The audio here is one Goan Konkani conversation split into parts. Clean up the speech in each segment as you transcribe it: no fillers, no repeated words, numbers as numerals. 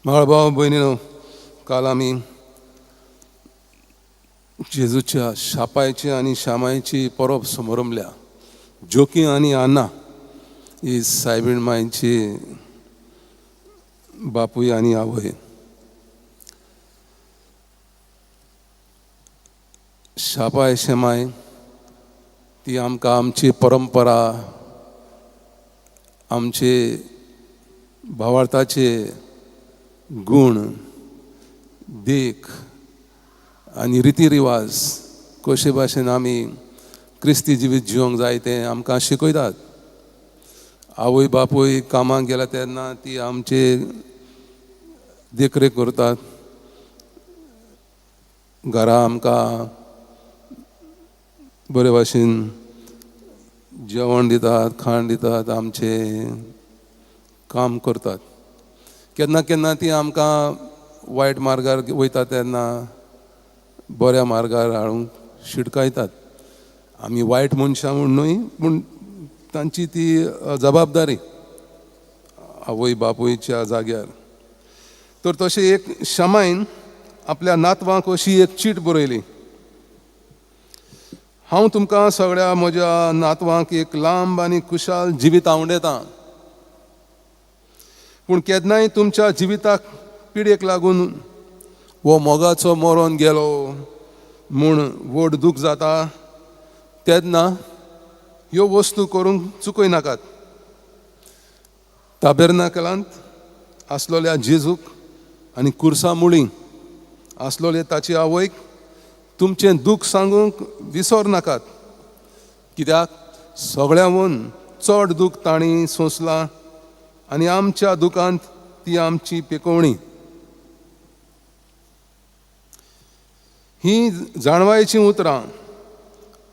म्हाळ भाव भयणीनो, काल आमी जेजूच्या शापायची आनी शामायची परब समरमल्या. जोकी आनी आना ही सायबीण मायची बापूय आनी आवय. शापाय शेमाय ती आमकां आमची परंपरा, आमचे भावार्थाचे गूण, देख आनी रिती रिवाज कशे भाशेन आमी क्रिस्ती जिवीत जिवंक जाय तें आमकां शिकयतात. आवय बापूय कामाक गेला तेन्ना ती आमचे देखरेख करतात. घरा आमकां बरे भाशेन जेवण दितात, खाण दितात, आमचें काम करतात. केन्ना केन्ना ती आमकां वायट मार्गार वयता तेन्ना बऱ्या मार्गार हाडूंक शिटकायतात. आमी वायट मनशां म्हूण न्हय, पूण तांची ती जबाबदारी आवय बापूयच्या जाग्यार. तर तशें एक शमायन आपल्या नातवांक अशी एक चीट बरयली. हांव तुमकां सगळ्या म्हज्या नातवांक एक लांब आनी खुशाल जिवीत आवडटा, पूण केन्नाय तुमच्या जिविताक पिडेक लागून हो मोगाचो मरोन गेलो म्हूण व्हड दूख जाता तेन्ना ह्यो वस्तू करूंक चुकय नाकात. ताबेर्नाकलांत आसलोल्या जेजूक आनी कुर्सा मुळी आसलोले ताची आवयक तुमचें दूख सांगूंक विसर नाकात, कित्याक सगळ्यांवून चड दूख तांणी सोंसलां आनी आमच्या दुखांत ती आमची पेकोवणी. ही जाणवायचीं उतरां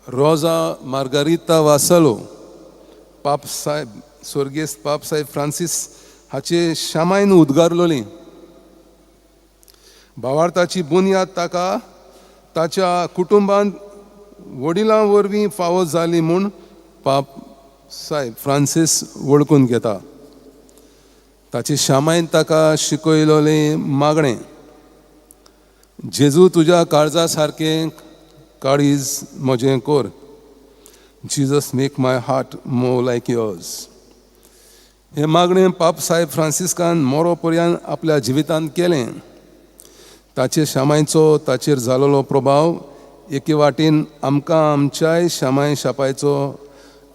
रोजा मार्गारिता वासलो पाप साहेब स्वर्गेस्त पाप साहेब फ्रांसीस हाचे शामायन उद्गारलोली. भावार्थाची बुन्याद ताका ताच्या कुटुंबांत वडिलां वरवीं फावो जाली म्हूण पाप साहेब फ्रांसीस वळखून घेता. ताचे शामायन ताका शिकयलोलें मागणें, जेजू तुज्या काळजा सारकें काळीज म्हजें कर. Jesus make my heart more like yours. हें मागणें पाप साहेब फ्रांसिस्कान मोरो पर्यंत आपल्या जिवितांत केलें. ताचे शामायचो ताचेर जालोलो प्रभाव एके वाटेन आमकां आमच्याय शामाय शापायचो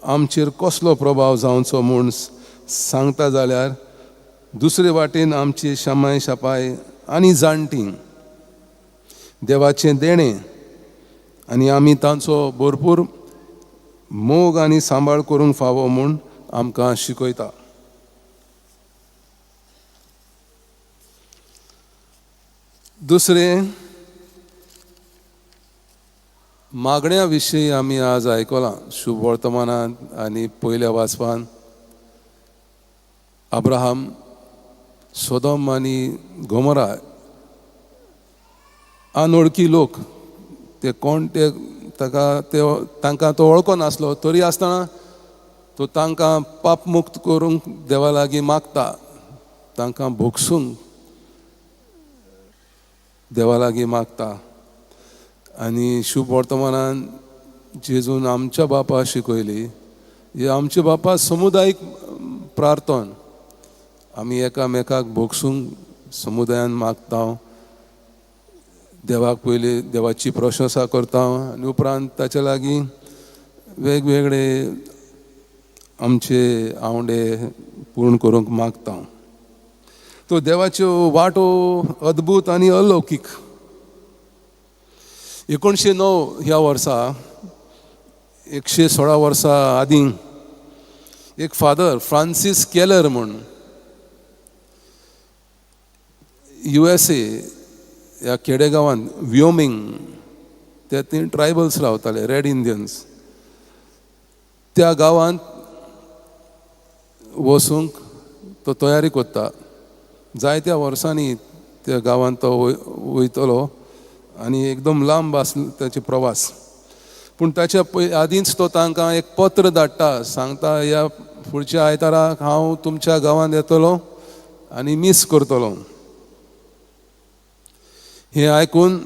आमचेर कसलो प्रभाव जावचो म्हूण सांगता जाल्यार दुसरे वाटेन आमची शामाय शापाय आनी जाणटी देवाचें देणें आनी आमी तांचो भरपूर मोग आनी सांबाळ करूंक फावो म्हूण आमकां शिकयता. दुसरें मागण्या विशीं आमी आज आयकलां शुभ वर्तमानांत आनी पयल्या वाचपान. अब्राहम सोदम आनी गोमोरा अनोळखी लोक, ते कोण ते ताका ते तांकां तो वळखो नासलो, तरी आसतना तो तांकां पापमुक्त करूंक देवा लागीं मागता, तांकां भोगसूंक देवा लागीं मागता. आनी शुभ वर्तमानान जेजून आमच्या बापा शिकयली, हे आमच्या बापा समुदायीक प्रार्थन, आमी एकामेकाक भोगसूंक समुदायान मागता, देवाक पयली देवाची प्रशंसा करता आनी उपरांत ताच्या लागीं वेगवेगळे आमचे आवंडे पूर्ण करूंक मागता. तो देवाच्यो वाटो अद्भूत आनी अलौकीक. 1909 ह्या वर्सा, 116 वर्सां आदीं, एक फादर फ्रांसीस केलर म्हूण USA ह्या खेडेगांवांत व्योमिंग ते 3 ट्रायबल्स रावताले, रेड इंडियन्स. त्या गांवांत वचूंक तो तयारी करता. जायत्या वर्सांनी त्या गांवांत तो वयतलो आनी एकदम लांब आसलो ताचे प्रवास. पूण ताच्या आदींच तो तांकां एक पत्र धाडटा, सांगता ह्या फुडच्या आयताराक हांव तुमच्या गांवांत येतलो आनी मीस करतलो. हें आयकून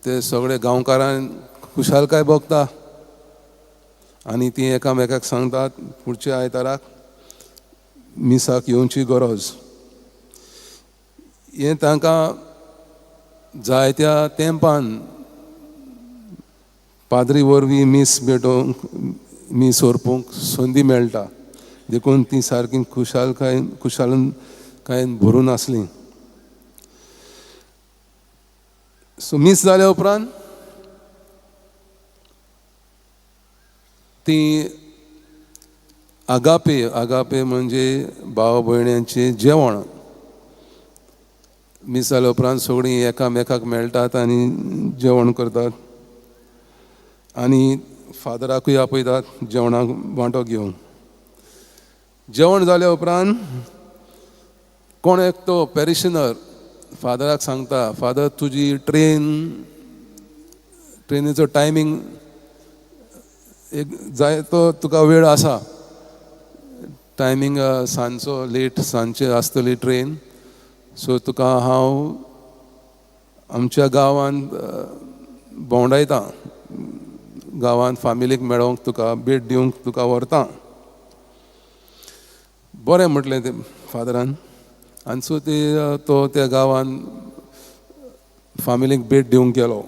ते सगळे गांवकारान खुशालकाय भोगता आनी ती एकामेकाक सांगतात फुडच्या आयताराक मिसाक येवची गरज. हें तांकां जायत्या तेंपान पाद्री वरवीं मीस भेटोवंक, मीस व्हरपूंक संदी मेळटा, देखून ती सारकी खुशालकायेन भरून आसली. सो मीस जाल्या उपरांत ती आगापे, आगापे म्हणजे भाव भयण्यांचें जेवण. मीस जाल्या उपरांत सगळीं एकामेकाक मेळटात आनी जेवण करतात आनी फादराकूय आपयतात जेवणाक वांटो घेवंक. जेवण जाल्या उपरांत कोण एक तो पॅरिशनर फादराक सांगता, फादर तुजी ट्रेनीचो टायमींग एक जाय तो तुका वेळ आसा, टायमींग सांजचो लेट सांजचे आसतली ट्रेन, सो तुका हांव आमच्या गांवांत भोंवडायता, गांवांत फामिलीक मेळोवंक तुका भेट दिवंक तुका व्हरता. बरें म्हटलें ते फादरान. आनी सो ते तो त्या गांवांत फामिलीक भेट दिवंक गेलो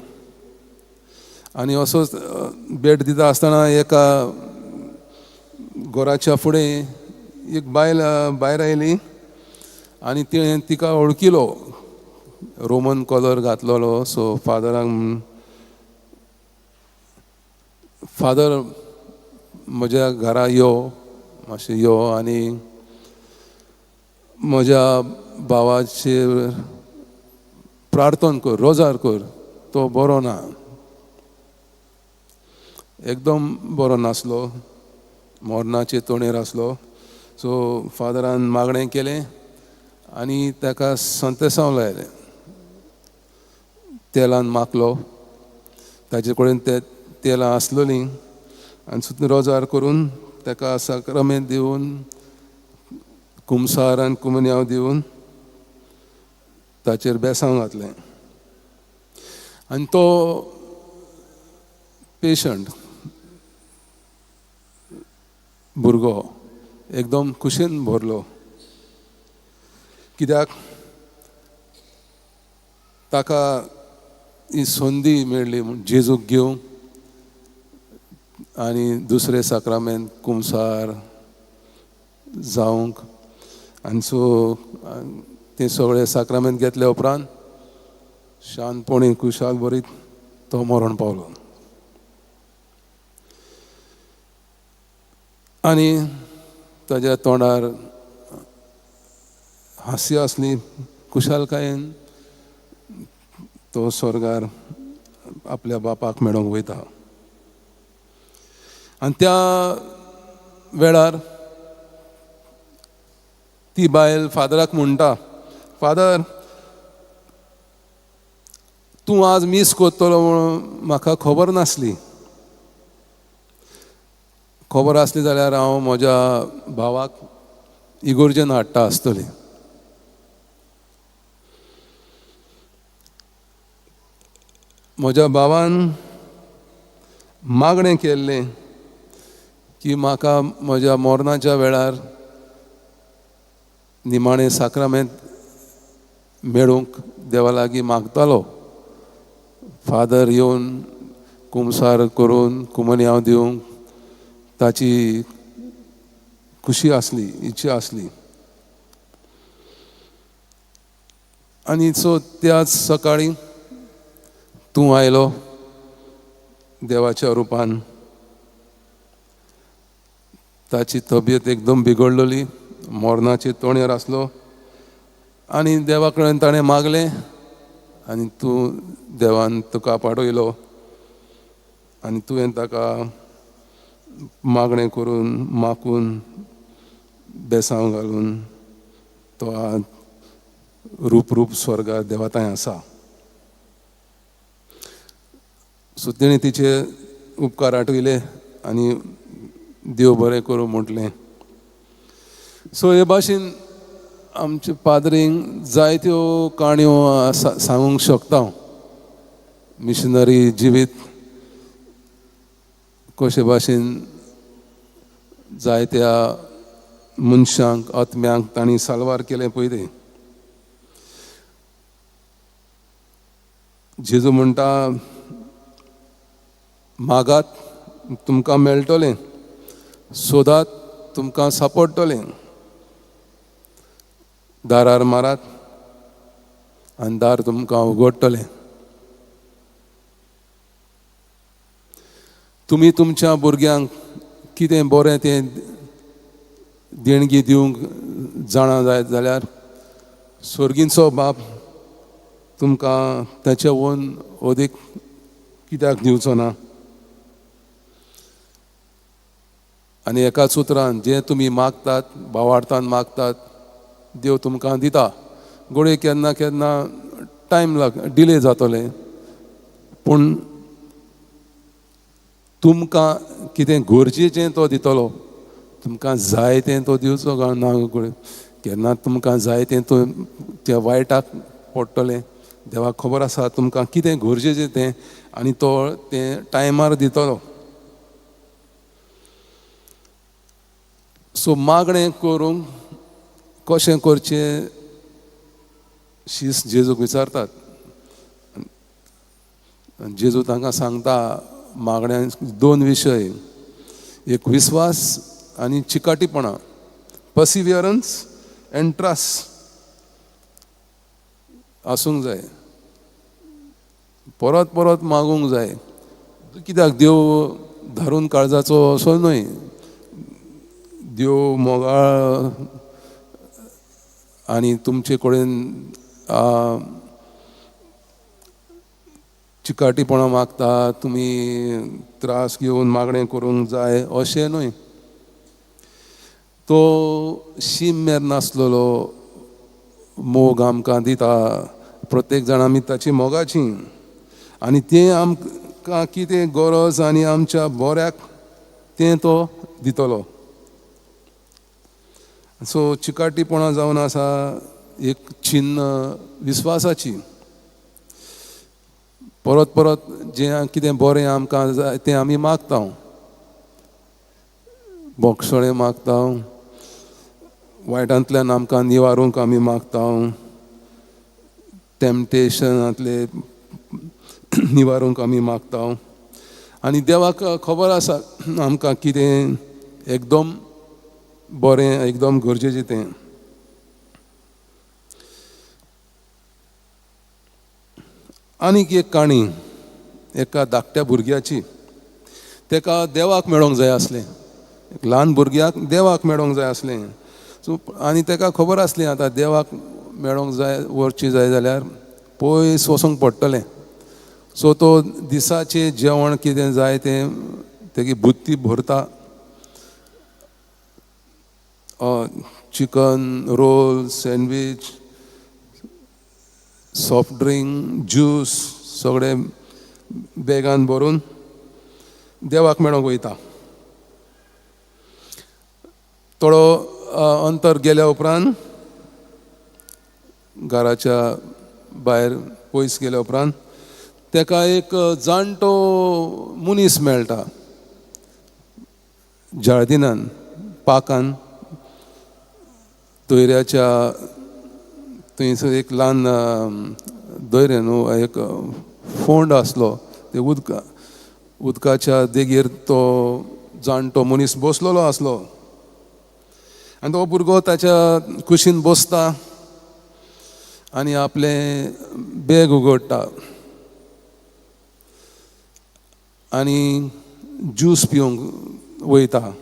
आनी असोच भेट दिता आसतना एका घराच्या फुडें एक बायल भायर आयली आनी तिणें तिका वळखिलो, रोमन कॉलर घातलेलो. सो फादराक, फादर म्हज्या घरा यो, मातशें यो आनी म्हज्या भावाचेर प्रार्थना कर, रोजार कर, तो बरो ना, एकदम बरो नासलो, मरणाचे तोणेर आसलो. सो फादरान मागणें केलें आनी ताका संतेसांव लायलें, तेलान माखलो, ताजे कडेन ते तेलां आसलोलीं आनी सुद्दां रोजार करून ताका साक्रामेंत दिवन, कुमसार आनी कुमन्यांव दिवन ताचेर बेसांव घातलें. आनी तो पेशंट भुरगो एकदम खुशेन भरलो, कित्याक ताका ही संदी मेळ्ळी जेजूक घेवंक आनी दुसरे साक्रामेंत कुमसार जावंक. आनी सो ते सगळे साक्रामेंत घेतल्या उपरांत शांतपणी खुशाल बरीत तो मरण पावलो. आनी ताज्या तोंडार हास्य आसली, खुशालकायेन तो स्वर्गार आपल्या बापाक मेळोवंक वयता. आनी त्या वेळार ती बायल फादराक म्हणटा, फादर तूं आज मीस करतलो म्हणून म्हाका खबर नासली, खबर आसली जाल्यार हांव म्हज्या भावाक इगोर्जेन हाडटा आसतली. म्हज्या भावान मागणें केल्लें की म्हाका म्हज्या मरणाच्या वेळार निमाणें साक्रामेंत मेळूंक देवा लागीं मागतालो, फादर येवन कुमसार करून कुमन्यांव दिवंक ताची खुशी आसली, इच्छा आसली. आनी सो त्याच सकाळीं तूं आयलो देवाच्या रुपान, ताची तब्येत एकदम बिगडलेली, मरणाचे तोणेर आसलो आनी देवा कडेन ताणें मागलें आनी तूं देवान तुका पाठयलो आनी तुवें ताका मागणें करून माकून बेसांव घालून तो आज रूप रूप स्वर्गार देवातांय आसा. सो तेणें तिचे उपकार आठयले आनी देव बरें करूं म्हटलें. सो हे भाशेन आमचे पाद्रींक जायत्यो काणयो सांगूंक शकता. मिशनरी जिवीत कशे भाशेन जायत्या मनशांक आत्म्यांक तांणी साल्वार केलें पळय. जेजू म्हणटा मागात तुमकां मेळटलें, सोदात तुमकां सापडटलें, दारार मारात आनी दार तुमकां उगडटलें. तुमी तुमच्या भुरग्यांक कितें बरें तें देणगी दिवंक जाणा जायत जाल्यार स्वर्गींचो बाप तुमकां ताचे वोन अदीक कित्याक दिवचो ना. आनी एकाच उतरान जें तुमी मागतात भावार्थान मागतात देव तुमकां दिता. घडये केन्ना केन्ना टायम लाग डिले जातलें, पूण तुमकां कितें गरजेचें तो दितलो, तुमकां जाय तें तो दिवचो ना. केन्ना तुमकां जाय तें तो त्या वायटाक पडटलें. देवाक खबर आसा तुमकां कितें गरजेचें तें आनी तो तें टायमार दितलो. सो मागणें करूंक कशें करचें शीस जेजूक विचारतात. जेजू तांकां सांगता मागण्या दोन विशय, एक विस्वास आनी चिकाटीपणां, पर्सिवियरन्स एंड ट्रस्ट आसूंक जाय. परत परत मागूंक जाय. कित्याक देव धारून काळजाचो असो न्हय, देव मोगाळ आनी तुमचे कडेन चिकाटीपणां मागता, तुमी त्रास घेवन मागणें करूंक जाय अशें न्हय. तो शीम मेर नासलेलो मोग आमकां दिता. प्रत्येक जाण आमी ताची मोगाची आनी तें आमकां कितें गरज आनी आमच्या बऱ्याक तें तो दितलो. सो चिकाटीपणां जावन आसा एक चिन्न विस्वासाची. परत परत जें कितें बरें आमकां जाय तें आमी मागता, बोगसोळें मागता, वायटांतल्यान आमकां निवारूंक आमी मागता, टेम्पटेशनांतले निवारूंक आमी मागता. आनी देवाक खबर आसा आमकां कितें एकदम बरें एकदम गरजेचें तें. आनीक एक काणी एका धाकट्या भुरग्याची. तेका देवाक मेळोंक जाय आसलें, एक ल्हान भुरग्याक देवाक मेळोंक जाय आसलें. सो आनी तेका खबर आसलें आतां देवाक मेळोंक जाय वचचें जाय जाल्यार पयस वचूंक पडटलें. सो तो दिसाचें जेवण कितें जाय तें तेगी बुद्दी भरता, Chicken roll, sandwich, soft drink, juice सगळें बॅगान भरून देवाक मेळोंक वयता. थोडो अंतर गेल्या उपरांत घराच्या भायर पयस गेल्या उपरांत तेका एक जाणटो मनीस मेळटा जार्दिनान पाकान दर्याच्या थंयसर एक ल्हान दर्या न्हू एक फोंड आसलो, ते उदका उदकाच्या देगेर तो जाणटो मनीस बसलेलो आसलो. आनी तो भुरगो ताच्या कुशीन बसता आनी आपलें बॅग उगडटा आनी ज्यूस पिवंक वयता.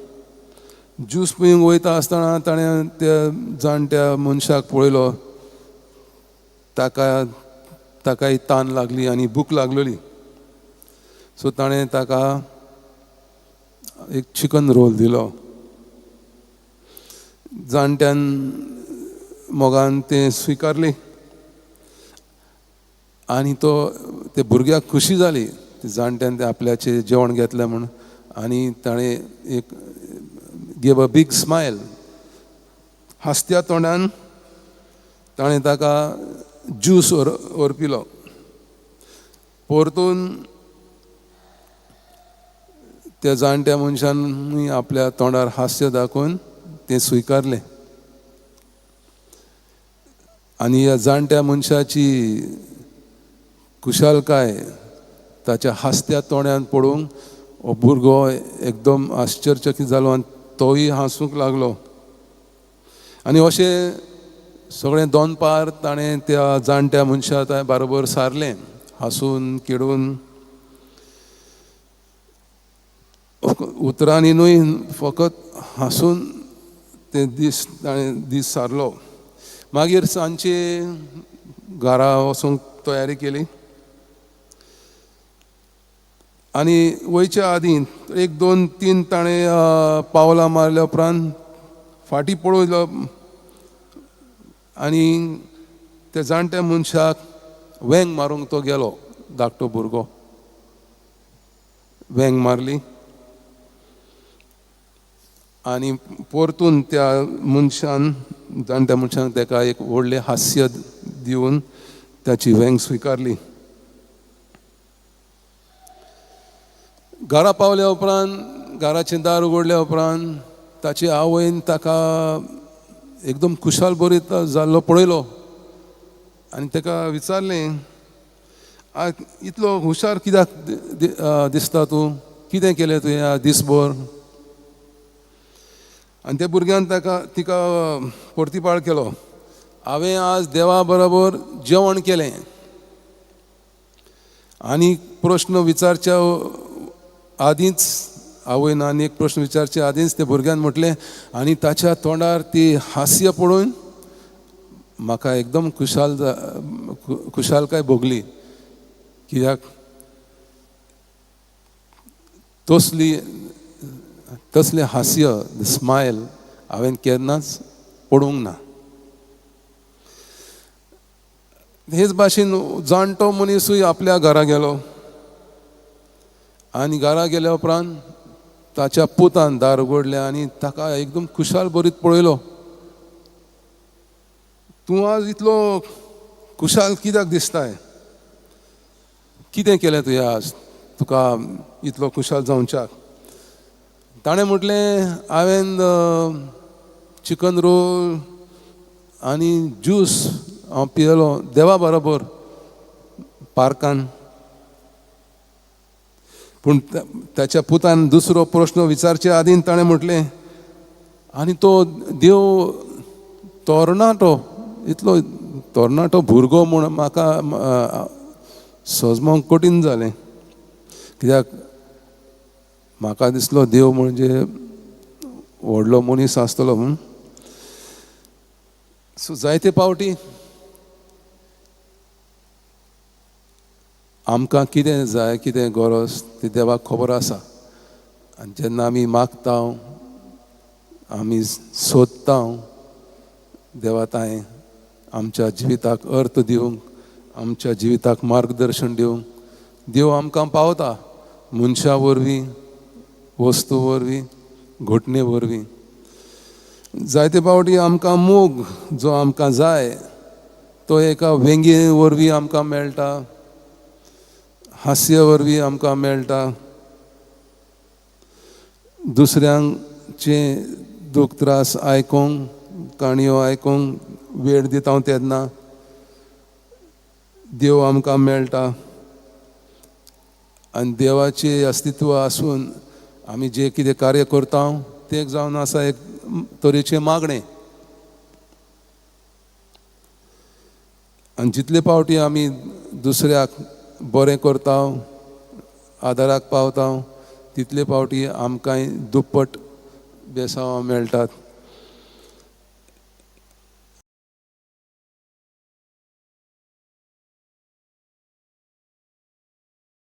ज्यूस पिवंक वयता आसतना ताणें त्या जाणट्या मनशाक पळयलो, ताका ताकाय तान लागली आनी भूक लागलेली. सो ताणें ताका एक चिकन रोल दिलो. जाणट्यान मोगान तें स्विकारली आनी तो ते भुरग्याक खुशी जाली जाणट्यान ते आपल्याचें जेवण घेतलें म्हूण. आनी ताणें एक गेव अ बीग स्मायल, हांसत्या तोंडान ताणें ताका ज्यूस ओरपिलो. परतून त्या जाणट्या मनशान आपल्या तोंडार हास्य दाखोवन तें स्विकारलें. आनी ह्या जाणट्या मनशाची खुशालकाय ताच्या हांसत्या तोंडान पळोवंक हो भुरगो एकदम आश्चर्यचकीत जालो आनी तोय हांसूंक लागलो. आनी अशें सगळें दोनपार ताणें त्या जाणट्या मनशा बरोबर सारलें, हांसून खेळून, उतरांनी न्हय फकत हांसून ते दीस ताणें दीस सारलो. मागीर सांजचे घरा वचूंक तयारी केली आनी वयच्या आदीं 1 2 3 ताणें पावलां मारल्या उपरांत फाटीं पळयलो आनी त्या जाणट्या मनशाक वेंग मारूंक तो गेलो. धाकटो भुरगो वेंग मारली आनी परतून त्या मनशान, जाणट्या मनशान ताका एक व्हडलें हास्य दिवन ताची वेंग स्विकारली. घरा पावल्या उपरांत, घराचें दार उगडल्या उपरांत ताची आवयन ताका एकदम खुशाल बरीत जाल्लो पळयलो आनी ताका विचारलें, इतलो हुशार कित्याक दिसता तूं, कितें केलें तुवें दिसभर? आनी त्या भुरग्यान ताका तिका परतिपाळ केलो, हांवें आज देवा बरोबर जेवण केलें. आनी प्रश्न विचारच्या आदींच आवयन आनी एक प्रश्न विचारच्या आदींच त्या भुरग्यान म्हटलें, आनी ताच्या तोंडार ती हास्य पळोवन म्हाका एकदम खुशालकाय भोगली, कित्याक तसलें हास्य, स्मायल हांवें केन्नाच पळोवंक ना. हेच भाशेन जाणटो मनीसूय आपल्या घरा गेलो आनी घरा गेल्या उपरांत ताच्या पुतान दार उगडलें आनी ताका एकदम खुशाल बरीत पळयलो. तूं आज इतलो खुशाल कित्याक दिसताय, कितें केलें तुवें आज तुका इतलो खुशाल जावच्याक? ताणें म्हटलें, हांवें चिकन रोल आनी ज्यूस हांव पियेलो देवा बरोबर पार्कान. पूण ताच्या पुतान दुसरो प्रश्न विचारचे आदीं ताणें म्हटलें, आनी तो देव तरणाटो, इतलो तरणाटो भुरगो म्हूण म्हाका सजमोंक कठीण जालें, कित्याक म्हाका दिसलो देव म्हणजे व्हडलो मनीस आसतलो म्हूण. सो जायते पावटी आमकां कितें जाय, कितें गरज ती देवाक खबर आसा. आनी जेन्ना आमी मागता, आमी सोदता देवा तांय आमच्या जिविताक अर्थ दिवंक, आमच्या जिविताक मार्गदर्शन दिवंक, देव आमकां पावता मनशा वरवीं, वस्तू वरवीं, घटणे वरवीं. जायते पावटी आमकां मोग जो आमकां जाय तो एका वेंगे वरवीं आमकां मेळटा, हास्य वरवीं आमकां मेळटा, दुसऱ्यांचे दूख त्रास आयकूंक, काणयो आयकूंक वेळ दिता तेन्ना देव आमकां मेळटा. आनी देवाचें अस्तित्व आसून आमी जें कितें कार्य करता तें जावन आसा एक तरेचें मागणें. आनी जितले पावटी आमी दुसऱ्याक बरें करता, आदाराक पावता, तितले पावटी आमकांय दुप्पट बेसांवां मेळटात.